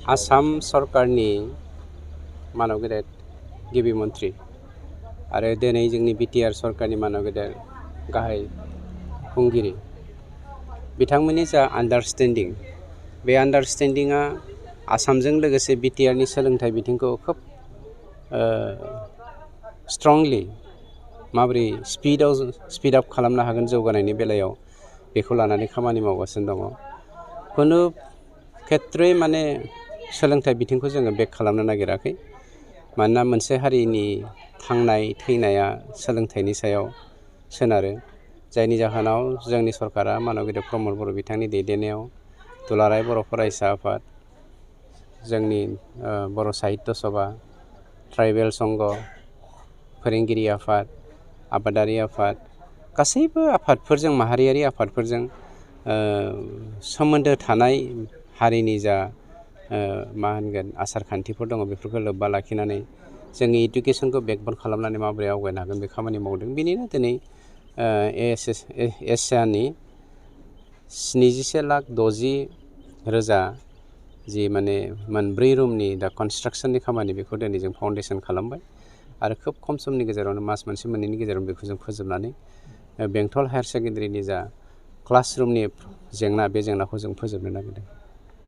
आसाम सरकारनि मानव गेदेर गिबि मन्थ्रि आरो दिनै जोंनि बिटिआर सरकारनि मानव गेदेर गाहाय खुंगिरि बिथांमोननि जा आन्डारस्टेन्डिं बे आन्डारस्टेन्डिंआ आसामजों लोगोसे बिटिआरनि सोलोंथाइ बिथिंखौ खोब स्ट्रंलि माबोरै स्पिड आप खालामनो हागोन जौगानायनि बेलायाव बेखौ लानानै खामानि मावगासिनो दङ। खुनु खेत्र'यै माने सोलोंथाइ बिथिंखौ जोङो बेक खालामनो नागिराखै। मानोना मोनसे हारिनि थांनाय थैनाया सोलोंथाइनि सायाव सोनारो, जायनि जाहोनाव जोंनि सरकारा मानव गेदेर प्रमद बर' बिथांनि दैदेननायाव दुलाराय बर' फरायसा आफाद, जोंनि बर' साहित्य सभा, ट्राइबेल संघ, फोरोंगिरि आफाद, आबादारि आफाद, गासैबो आफादफोरजों माहारियारि आफादफोरजों सोमोन्दो थानाय हारिनि जा मा होनगोन आसार खान्थिफोर दङ बेफोरखौ लोब्बा लाखिनानै जोंनि इडुकेसनखौ बेकबन खालामनानै माबोरै आवगायनो हागोन बे खामानि मावदों। बेनिनो दिनै एसियानि 77,60,000 जि माने मोनब्रै रुमनि दा कनस्ट्राक्सननि खामानि बेखौ दिनै जों फाउन्डेसन खालामबाय आरो खोब खम समनि गेजेरावनो मास मोनसे मोननैनि गेजेरावनो बेखौ जों फोजोबनानै बेंटल हायार सेकेन्डारिनि जा क्लासरुमनि जेंना बे जेंनाखौ जों फोजोबनो नागिरदों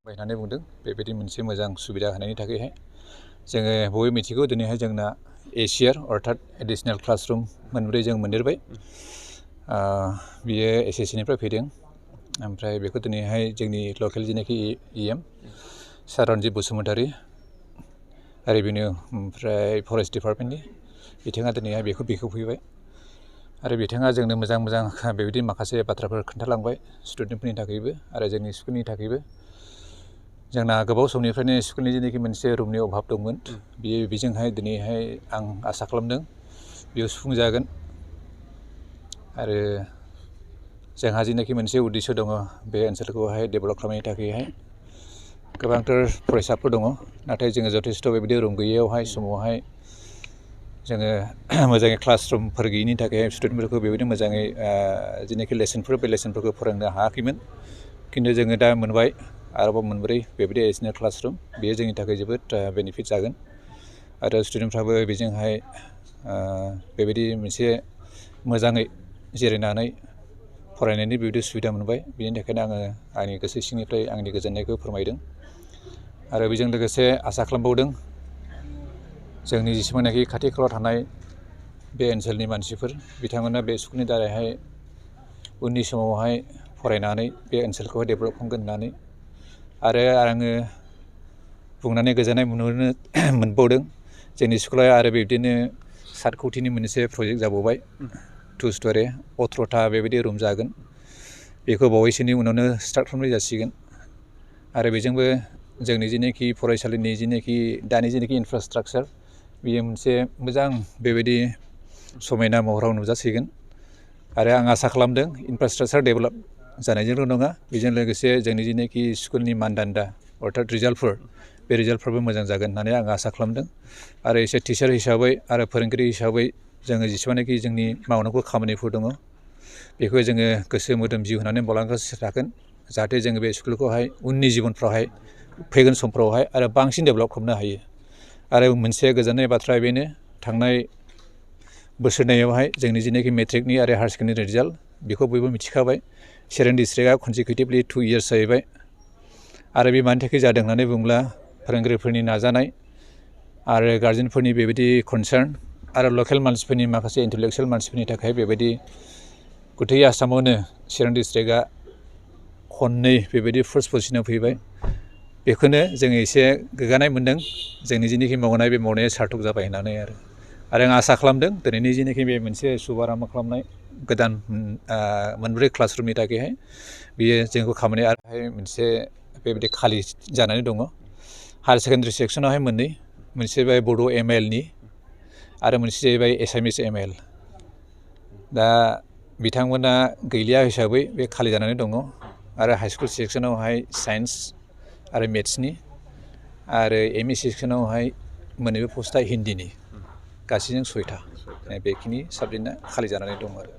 होननानै बुंदों। बेबायदि मोनसे मोजां सुबिदा होनायनि थाखायहाय जोङो बयबो मिथिगौ दिनैहाय जोंना एसियार अर्थात एडिसनेल क्लासरुम मोनब्रै जों मोनदेरबाय। बियो एसएससिनिफ्राय फैदों। ओमफ्राय बेखौ दिनैहाय जोंनि लकेल जेनाखि इएम सार रन्जित बसुमतारी रेभिनिउ ओमफ्राय फरेस्ट डिपार्टमेन्टनि बिथाङा दिनैहाय बेखौ बेखेवफैबाय आरो बिथाङा जोंनो मोजां बेबायदि माखासे बाथ्राफोर खोन्थालांबाय स्टुडेन्टफोरनि थाखायबो आरो जोंनि स्कुलनि थाखायबो। जोंना गोबाव समनिफ्रायनो स्कुलनि जेनाखि मोनसे रुमनि अभाब दंमोन बेजोंहाय दिनैहाय आं आसा खालामदों बेयो सुफुंजागोन आरो जोंहा जेनाखि मोनसे उद्देश्य दङ बे ओनसोलखौहाय डेभेलप खालामनायनि थाखायहाय गोबांथार फरायसाफोर दङ, नाथाय जोङो जथेस्थ' बेबायदि रुम गैयैयावहाय समावहाय जोङो मोजाङै क्लासरुमफोर गैयिनि थाखाय स्टुडेन्टफोरखौ बेबायदि मोजाङै जेनाखि लेसनफोर बे लेसनफोरखौ फोरोंनो हायाखैमोन। खिन्थु जोङो दा मोनबाय आरोबाव मोनब्रै बेबायदि एडिसनेल क्लासरुम, बेयो जोंनि थाखाय जोबोद बेनिफिट जागोन आरो स्टुडेन्टफ्राबो बेजोंहाय बेबायदि मोनसे मोजाङै जिरायनानै फरायनायनि बेबायदि सुबिदा मोनबाय। बेनि थाखायनो आङो आंनि गोसो सिंनिफ्राय आंनि गोजोननायखौ फोरमायदों आरो बेजों लोगोसे आसा खालामबावदों जोंनि जेसेबांनाखि खाथि खालायाव थानाय बे ओनसोलनि मानसिफोर बिथांमोना बे स्कुलनि दारैहाय उननि समावहाय फरायनानै बे ओनसोलखौहाय डेभेलप खालामगोन होननानै आरो आङो बुंनानै गोजोननाय मोनबावदों जोंनि स्कुला आरो बिब्दिनो 7 कौटिनि मोनसे प्रजेक्ट जाबावबाय 2 स्ट'रि 18था बेबायदि रुम जागोन। बेखौ बावैसोनि उनावनो स्टार्ट खालामनाय जासिगोन आरो बेजोंबो जोंनि जेनाखि फरायसालिनि जेनाखि दानि जेनाखि इनफ्रास्ट्राकचार बेयो मोनसे मोजां बेबायदि समायना महराव नुजासिगोन आरो आं आसा खालामदों इनफ्रास्ट्राकचार डेभेलप जानायजोंल' नङा, बेजों लोगोसे जोंनि जेनाखि स्कुलनि मानदान्दा अर्थात रिजाल्टफोर बे रिजाल्टफोरबो मोजां जागोन होननानै आं आसा खालामदों आरो एसे टिचार हिसाबै आरो फोरोंगिरि हिसाबै जोङो जेसेबांनाखि जोंनि मावनांगौ खामानिफोर दङ बेखौ जोङो गोसो मोदोम जिउ होनानै मावलांगासिनो थागोन, जाहाथे जोङो बे स्कुलखौहाय उननि जिबनफ्रावहाय फैगोन समफ्रावहाय आरो बांसिन डेभेलप खालामनो हायो। आरो मोनसे गोजोननाय बाथ्रा बेनो थांनाय बोसोरनैयावहाय जोंनि जेनाखि मेट्रिकनि आरो हायार सेकेन्डारि रिजाल्ट बेखौ बयबो मिथिखाबाय। चिरां डिस्ट्रिक्टआ कनसिकिउटिभलि 2 इयार्स जाहैबाय आरो बे मानि थाखाय जादों होननानै बुङोब्ला फोरोंगिरिफोरनि नाजानाय आरो गार्जेनफोरनि बेबायदि कनसार्न आरो लकेल मानसिफोरनि माखासे इन्टेलेक्सुयेल मानसिफोरनि थाखाय बेबायदि गथै आसामावनो चिरां डिस्ट्रिक्टआ खननै बेबायदि फार्स्ट पजिशनाव फैबाय। बेखौनो जोङो एसे गोग्गानाय मोन्दों जोंनि जेनाखि मावनाय बे मावनाया सार्थक जाबाय होननानै आरो आं आसा खालामदों दिनैनि जेनाखि बे मोनसे शुभारम्भ खालामनाय गोदान मोनब्रै क्लासरुमनि थाखायहाय बियो जोंखौ खामानि आरोहाय मोनसे बेबायदि खालि जानानै दङ। हायार सेकेन्डारि सेक्सनावहाय मोनसे जाबाय बड' MIL आरो मोनसे जाहैबाय एसामिस MIL। दा बिथांमोना गैलिया हिसाबै बे खालि जानानै दङ आरो हाइ स्कुल सेक्सनावहाय साइन्स आरो मेथ्सनि आरो ME सेक्सनावहाय मोननैबो पस्टआ हिन्दीनि गासैजों 6था बेखिनि साबजेक्टआ खालि जानानै दं आरो